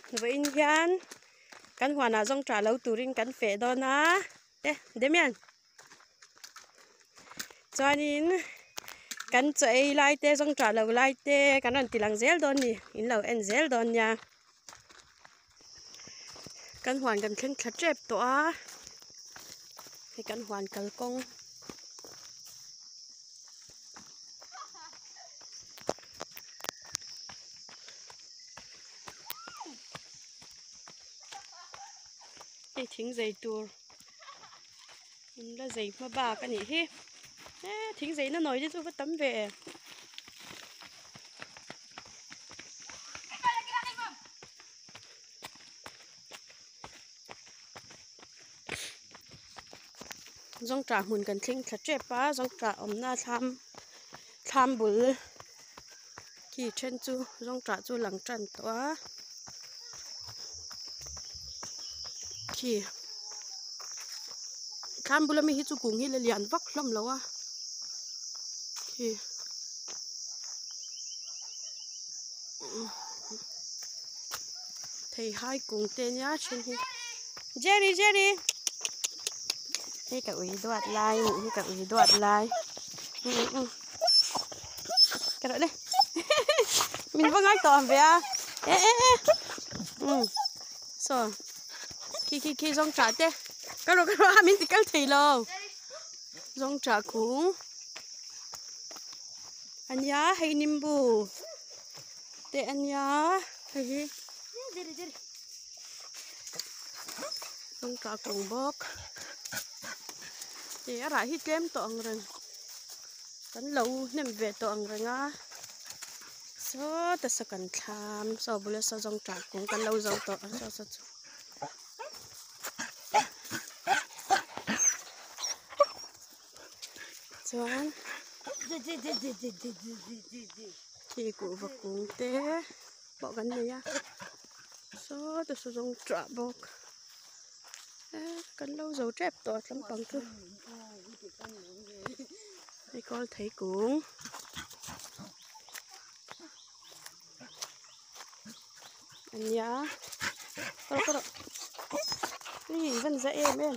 Vawiin hian kan huanah zawng tah lo turin kan feh dawn a e Damian chuanin kan chaw ei lai te zawng tah lo lai te kan rawn ti lang zel dawn a ni in lo en zel dawn nia kan huan kan thleng thla tep tawh a hei kan huan kalkawng. Hei thing zei tur in la zei hma bak a nih hi e thing zei na nawi te chu va tam ve zawngṭah hmun kan thleng thla tep a zawngṭah awmna thlam thlam bul khi then chu zawngṭah chu lang tan tawh a khi thlam bula mi hi chu kung hi la lian vak hlawm lo a khi. Thei hai kung te nia then hi Jerry Jerry hei ka ui duat lai nih hi ka ui duat lai ka rawh le min va ngai tawh ang ve a e e e um saw khi khi khi zawng tah te ka rawh ka rawh a min ti kal thei lo zawng tah kung a nia hei nimbu te a nia hei hi rawng kung bawk ih a rah hi tlem tawh ang reng kan lo hnem ve tawh ang reng a sawta saw kan thlam saw bula saw zawng tah kung kan lo zo tawh a saw saw chu. Chuan khi kuhva kung te pawh kan nei a saw te saw zawng tah bawk eh kan lo zo tep tawh a tlampang chu hei kawl thei kung. Ania kawr kawr ih van za em em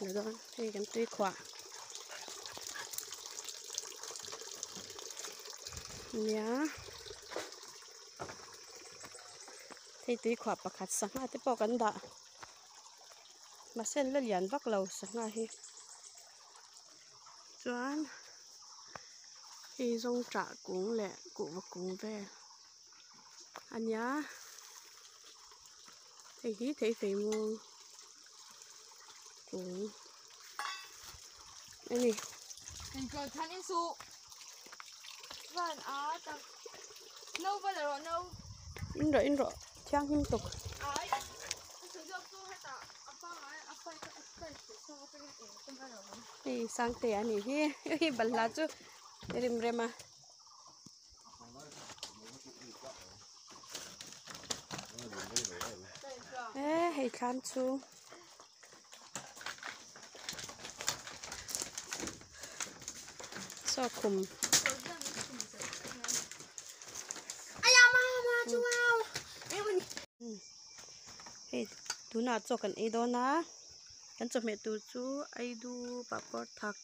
la dawn hei kan tui khuah ania hei tui khuah pakhat sangha te pawh kan dah mahse an la lian vak lo sangha hi. Chuan hei zawngṭah kung leh kuhva kung vel a nia hei hi thei fei mung kung a ni. In rawh in rawh thianghlim tuk. Hei Sangte a nih hi hei balhla chu rim rem a. E hei thlam chu saw khum. Hei tunah chaw kan ei dawn a kan chawhmeh tur chu aidu papawr thak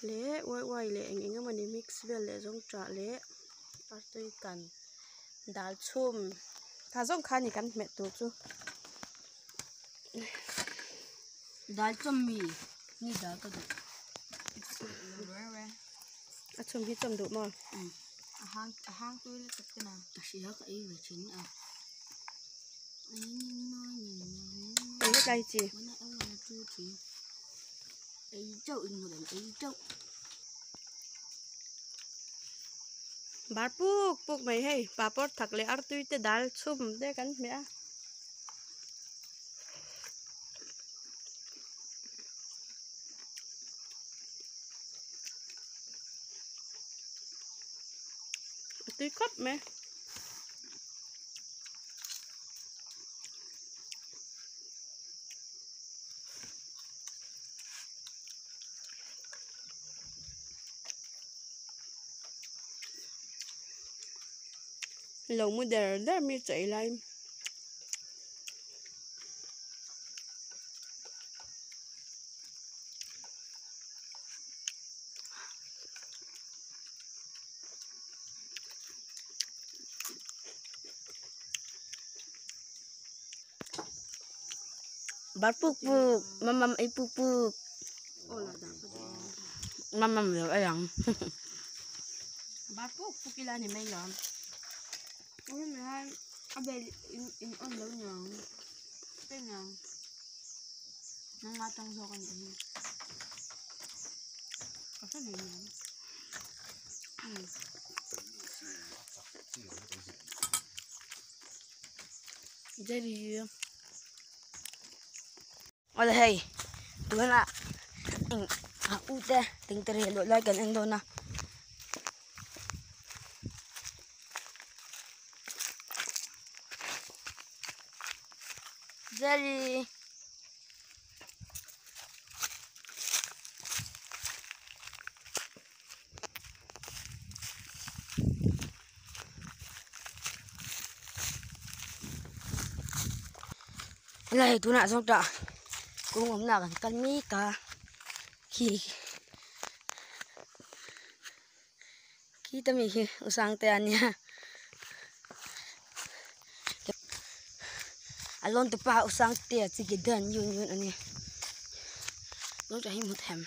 leh uai uai leh eng eng emawni mix vel leh zawng tah leh artui kan dal chhum tah zawng kha a ni kan hmeh tur chu. Dal chawm mi ni dal ka duh a chhum hi chawm duh maw? A hang a hang tui lutuk te nen. A hria ka ei ve thin a. Ei hlek lai chi. Ei chauh in hmu dan ei chauh. Bar puk puk mai hei papawr thak leh artui te dal chhum te kan hmeh a. A tui khawp mai. Lo mu der der mi chaw ei lai. Bar puk puk mamam ei puk puk mamam lo ei ang bar puk puk ila ni mai lo a bel in in on lo niang penang nanga tang zawk ani hi ka hre mai niang Jerry Awle hei tunah eng a u te ting te riah luah lai kan en dawn a. Jerry Helai tunah zawng tah kawng awmna kan kal mek a khi khi ta mi hi u Sangte a nia a lawn tupa u Sangte a chi gidan yun yun a ni zawng tah hi hmu them.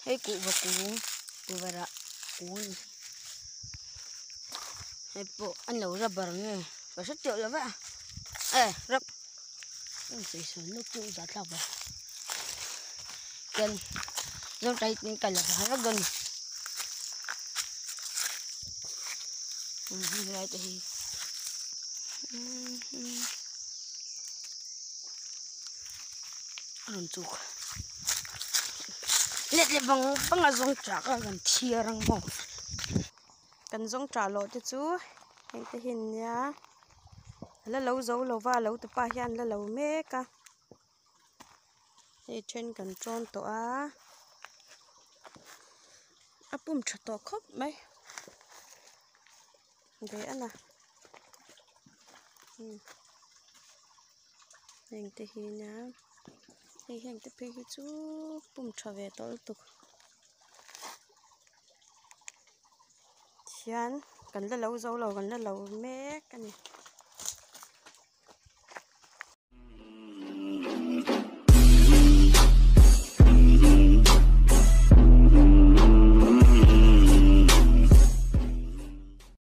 Hei kuhva kung kuhva rah kung a ni hei pawh an lo rubber nge ka hre teuh lo va e rub an sawi sawi nuk chu zah thlak ve chuan zawngṭah hi tin kal a vek dawn a ni helai te hi. A rawn chuk let leh vang vang a zawng tah kha kan thiar ang maw. Kan zawng tah loh te chu heng te hi an nia a la lo zo lo va a lo tupa hian a la lo mek a hei then kan tawn tawh a a pum tha tawh khawp mai ve a na. Heng te hi nia hei heng te phei hi chu pum tha ve tawh lutuk hian kan la lo zo lo kan la lo mek a ni.